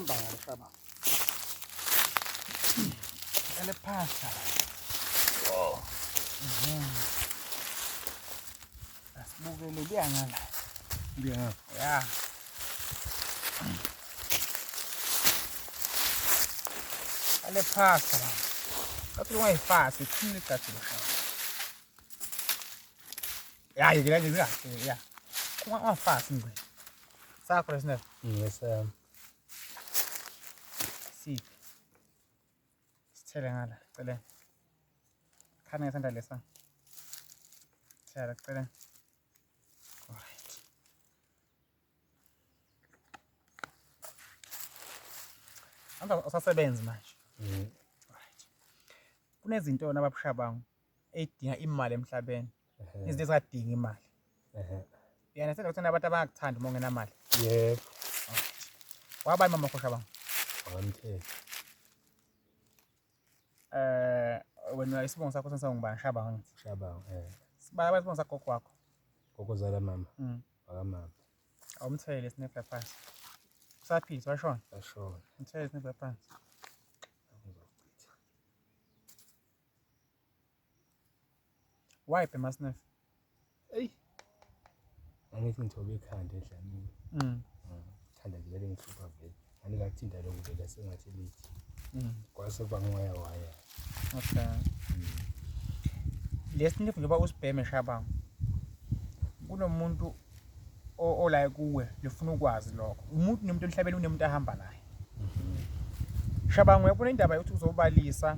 Hamba ngale shaba. Ele phansi. Oh. Asibukele kuya ngala. Kuya ngapha. Ya. Ale phansi la. Kathi ungayifasi ikhulile igazi lo shaba. Ya yekela nje kahle ya. Ungafasi ngwe. Sakho lesinefo. Ngesami. Siphi? Sithele ngala, celeni. Khana ngesandla lesa. Thela celeni. Alright. Amba usasebenzi manje. Right. Kunezinto nababushabangu ey'dinga imali emhlabeni. Izinto ezingadingi imali. Uyana senda ukuthi abantu abangakuthandi uma ungenamali. Yebo. Wabani mama wakho Shabang? Wakamthetho. Eh wena isibongo sakho sesangubani Shabang ngithi. Shabang eh. Sibala isibongo sakho wakho. Gogo zala mama. Wakamama. Awumthele sinepha phansi. Usaphila washona. Washona. Umthele sinepha phansi. Ngizochitha. Why bhema snuff? Eyi. Angithi ngithobe ikhanda edlamini. Khanda nje vele ngihlupha vele. Ngani ngathinta lokhu vele sengathi lithi. Kwase kuba nguwaya waya. Okay. Lesi nje njengoba usibheme Shabangu. Kunomuntu ola kuwe lifuna ukwazi lokho. Umuntu nomuntu emhlabeni unemuntu ahamba naye. Shabangu uyabona indaba yokuthi uzobalisa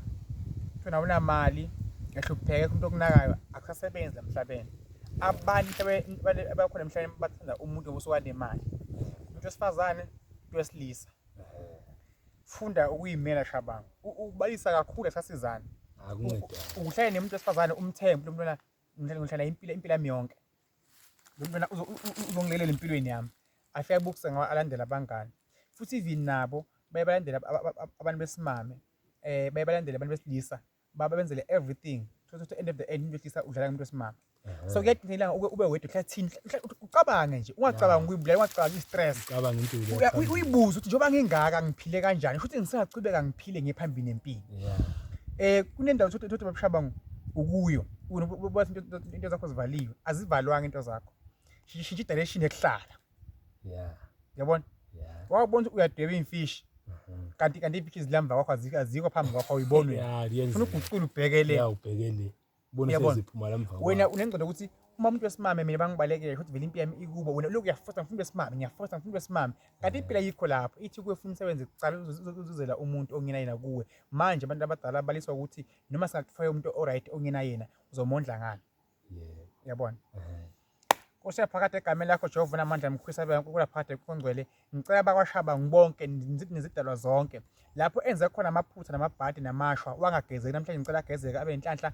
kuthiwa awunamali ngiyahlupheka umuntu okunakayo akusasebenzi la emhlabeni. Abantu abakhona emhlabeni bathanda umuntu osuka nemali. Umuntu wesifazane, umuntu wesilisa. Funda ukuyimela Shabangu. Ukubalisa kakhulu asasizana. Akuncedanga. Ukuhlala nemuntu wesifazane umthembe lo mntwana ngihlala impilo impilo yami yonke. Lo mntwana uzongilekelela empilweni yami. Afike abukise ngawo alandela abangani. Futhi even nabo baye balandela abantu besimame, baye balandele abantu besilisa, babenzele everything. To the end of the end umuntu wesilisa udlala ngomuntu wesimame. So kuyadinga ilanga ube wedwa uhlala thini, ucabange nje, ungacabangi ukuyibulala, ungacabangi i-stress. Ucabange impilo. Uyibuze ukuthi njengoba ngingaka ngiphile kanjani, futhi ngisachubeka ngiphile ngiye phambili nempilo. Kunendawo uthi uthi babushabangu ukuyo, bathi into zakho zivaliwe, azivalwanga into zakho. Shintsha i-direction yokuhlala. Uyabona? Wawubona ukuthi uyadweba iy'mfishi. Kanti kanti iy'mfishi zilamba kwakho azikho phambi kwakho awuyiboni wena. Ufuna uguqule ubheke le. Yeah, ubheke le. Ubone Uyabona? seziphuma la mva Wena kwakho. unengqondo ukuthi uma umuntu wesimame mina bangibalekele futhi vele impilo yami ikubo wena ulokhu uyafosa ngifuna umuntu wesimame ngiyafosa ngifuna umuntu wesimame kanti impilo ayikho lapho ithi kuwe funa umsebenzi kuqala uzuzela umuntu ongena yena kuwe manje abantu abadala baliswa ukuthi noma singakufaka umuntu oright ongena yena uzomondla ngani Yebo. uyabona Nkosi yaphakade egameni lakho Jehova namandla mkhwisa benkulu phakade kungcwele ngicela bakwashaba ngibonke nezidalwa zonke lapho enze khona amaphutha namabhadi namashwa wangagezeki namhlanje ngicela agezeke abe nenhlanhla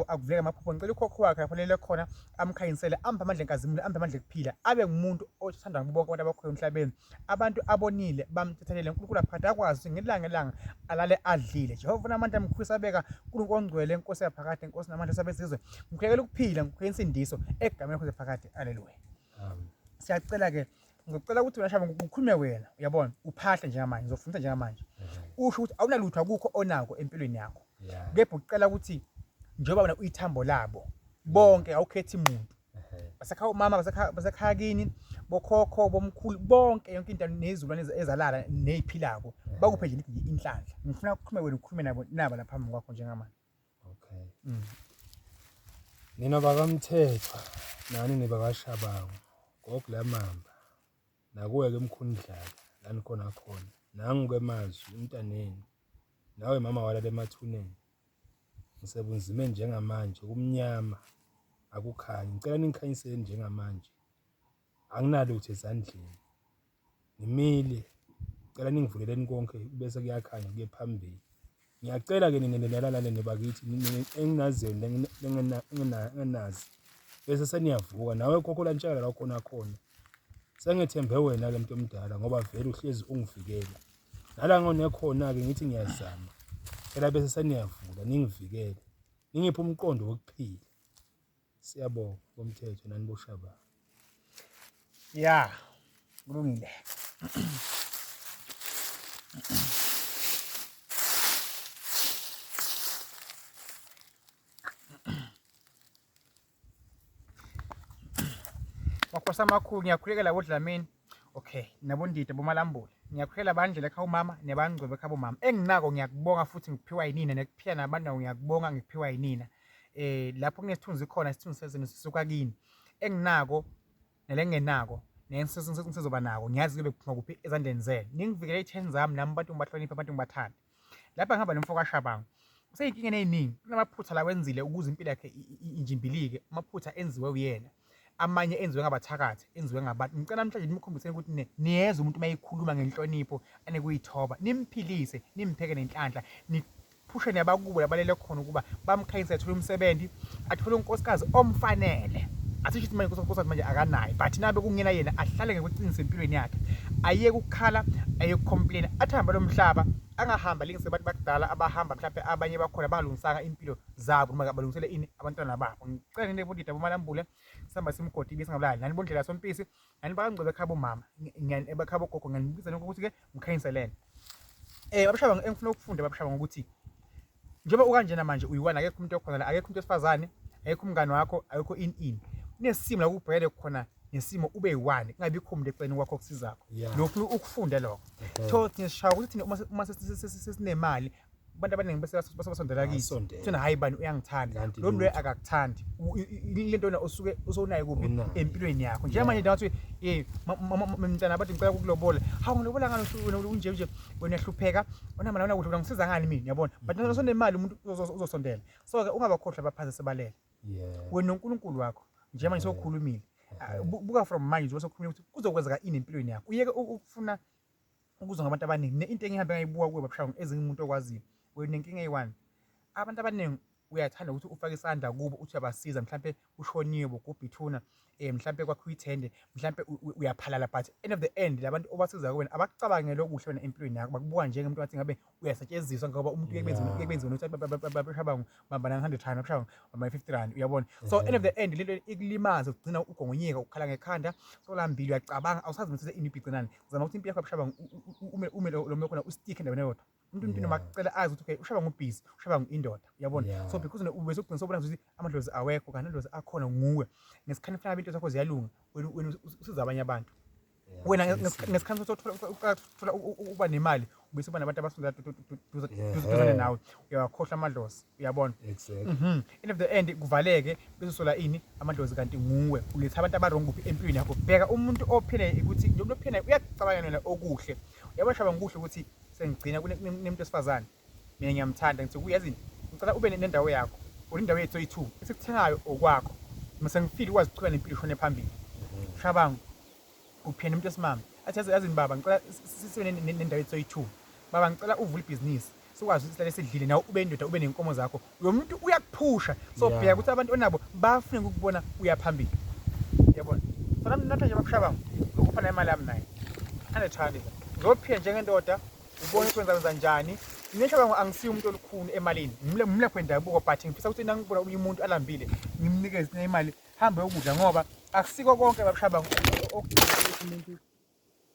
akuvuleke amaphupho ngicela ukhokho wakhe lapho lele khona amkhanyisele amphe amandla enkazimulo amphe amandla ekuphila abe ngumuntu othandwa ngabo bonke abantu abakhoyo emhlabeni abantu abonile bamthethelele uNkulunkulu aphakade akwazi ukuthi ngelanga elanga alale adlile Jehova namandla mkhulu sabeka uNkulunkulu ongcwele inkosi yaphakade inkosi namandla sabezizwe ngikhulekela ukuphila ngikhulekela insindiso egameni lenkosi yaphakade haleluya Amen. Siyacela ke ngicela ukuthi wena Shaba kukhulume wena uyabona uphahle njengamanje ngizofundisa njengamanje usho ukuthi awunalutho akukho onako empilweni yakho kepha ucela ukuthi njengoba wena uyithambo labo bonke awukhethi muntu basekhaya umama basekhaya kini bokhokho bomkhulu bonke yonke into nezulwane ezalala neziphilako bakuphe nje inhlanhla ngifuna ukukhuluma wena ukhulume nabo naba lapha phambi kwakho njengamanje Okay. Nina bakaMthethwa nani nibakaShabangu gogo lamamba nakuwe ke mkhundlala la nikhona khona nangu ke mazwi umntanenu nawe mama walala emathuneni ngisebunzimeni njengamanje kumnyama akukhanyi ngicela ningikhanyisele njengamanje anginalutho ezandleni ngimile cela ningivuleleni konke bese kuyakhanya kuye phambili ngiyacela ke nina nilalale nebakithi enginaziyo engenazi bese seniyavuka nawe khokho lantshakala la khona khona sengethembe wena ke mntu omdala ngoba vele uhlezi ungivikela nala ngonekhona-ke ngithi ngiyazama cela bese seniyavula ningivikele ningiphe umqondo wokuphila Siyabonga bomthetho nani boshaba. Ya, kulungile. Makhosi amakhulu ngiyakhulekela boDlamini. Okay, nabondida bomalambule. Ngiyakhulekela bandlela ekhaya umama nebangcwebe ekhaya bomama. Enginako ngiyakubonga futhi ngiphiwa yinina nekuphila nabantu nako ngiyakubonga ngiphiwa yinina. Eh lapho kunesithunzi khona isithunzi sezenu sisuka kini. Enginako nelengenako nesizoba nako ngiyazi kube kuphuma kuphi ezandleni zenu. Ningivikele iy'theni zami nami abantu ngibahloniphe abantu ngibathande. Lapha ngihamba nomfo kaShabangu. Useyinkingeni eziningi, kunamaphutha la wenzile ukuze impilo yakhe injimbilike, amaphutha enziwe uyena. Amanye enziwe ngabathakathi, enziwe ngabantu. Ngicela namhlanje nimkhombiseni ukuthi niyezwa umuntu uma ekhuluma ngenhlonipho anekuyithoba, nimphilise, nimpheke nenhlanhla, phushe nabakubo labalele khona ukuba bamkhanyise athole umsebenzi athole unkosikazi omfanele asisho ukuthi manje unkosikazi manje akanaye but nabe kungena yena ahlale ngekweqiniso empilweni yakhe ayeke ukukhala ayeke ukucomplain athambe lo mhlaba angahamba lingise abantu bakudala abahamba mhlawumbe abanye bakhona bangalungisanga impilo zabo noma balungisele ini abantwana babo. Ngicela nini bodida bomalambule sihamba simgodi ibe singabulali nani bondlela sompisi nani bakangcwebe ekhaya bomama ekhaya bogogo ngiyanibiza nonke ukuthi-ke mkhanyiselene. Babishaba engifuna ukufunda babishaba ngokuthi njengoba ukanjena manje uyiwana akekho umuntu okhona la akekho umuntu wesifazane akekho umngani wakho akekho ini ini kunesimo la kubhekele khona nesimo ube yiwani kungabikho umuntu eceleni kwakho okusizakho lokhu ukufunde lokho so thina sishaya ukuthi thina uma sesinemali abantu abaningi bese basondela kithi thina hayi bani uyangithanda lo muntu akakuthandi lento yona osuke usowunayo kuphi empilweni yakho njengamanje ngathi eh mntana abantu ngicela ukukulobola hawu ngilobola ngani wena unje nje wena uyahlupheka unamali awuna kudla ungisiza ngani mina yabona but usonemali umuntu uzosondela so ke ungabakhohlwa abaphansi sebalele wena noNkulunkulu wakho njengamanje sokhulumile ah, buka from manje nje sokhulumile ukuthi kuzokwenzeka ini empilweni yakho uyeke ukufuna ukuzwa ngabantu abaningi into engihambe ngayibuka kuwe babushawu ezinye umuntu okwaziyo wena nenkinga eyi-one abantu abaningi uyathanda ukuthi ufake isandla kubo uthi uyabasiza mhlampe ushoniwe bogubha ithuna um mhlampe kwakhiwa ithende mhlampe uyaphalala but end of the end labantu obasiza kuwena abakucabangele okuhle wena empilweni yakho bakubuka njengomuntu wathi ngabe uyasetshenziswa ngoba umuntu uye kwenziwa nokuthi babeshabangu bamba na-100 rand babeshabangu bamba 50 rand uyabona so end of the end lento ikulimaze ugcina ugongonyeka ukhala ngekhanda solambile uyacabanga awusazi ukuthi ini ibhicinani zama ukuthi impilo yakho babeshabangu ume lo moya khona ustikhe endaweni eyodwa umuntu umuntu noma kucela azi ukuthi okay ushaba ngubhizi ushaba indoda uyabona yeah. So because ubese ugcina sobona ukuthi amadlozi awekho kanti amadlozi akhona nguwe ngesikhathi mhlawumbe into zakho ziyalunga wena wena usiza abanye abantu wena ngesikhathi sothola uqala ukuba nemali ubese uba nabantu abasondela duzane nawe uyawakhohlwa amadlozi uyabona exactly End of the end kuvaleke bese usola ini amadlozi kanti nguwe uletha abantu abarong kuphi empilweni yakho bheka umuntu ophile ukuthi njengoba ophila uyacabanga wena okuhle uyabashaba ngokuhle ukuthi sengigcina kunemuntu wesifazane mina ngiyamthanda ngithi kuyazini ngicela ube nendawo yakho or indawo yethu oyi-two esikuthengayo okwakho uma sengifile ukwazi ukuchubeka nempilo ishone phambili shabangu uphinde umuntu wesimame athi yazi yazini baba ngicela sibe nendawo yethu oyi-two baba ngicela uvule ibhizinisi sikwazi ukuthi sihlale sidlile nawe ube indoda ube nenkomo zakho lo muntu uyakuphusha so bheka ukuthi abantu onabo bafune ukukubona uya phambili yabona so namhlanje bakushabangu ngokupha nayo imali yami naye 100 rand ngizophila njengendoda ubone ukuthi wenza wenza njani mina shabangu angisiyo umuntu olukhuni emalini ngimlekho wendabuko but ngifisa ukuthi nangibona omunye umuntu alambile ngimnikeze imali hambe ukudla ngoba akusiko konke babushabangu okudinga umuntu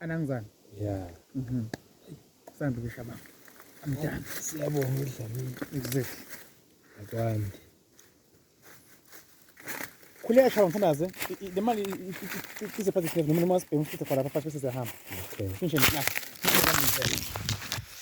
Anangizana. Yeah. Sambe bishaba. Amdana. Siyabonga uDlamini. Exactly. Akwande. Khuleka shaba mthandaze. Le mali ize phansi noma noma sibheme futhi khona lapha bese siyahamba. Okay. Finish it now.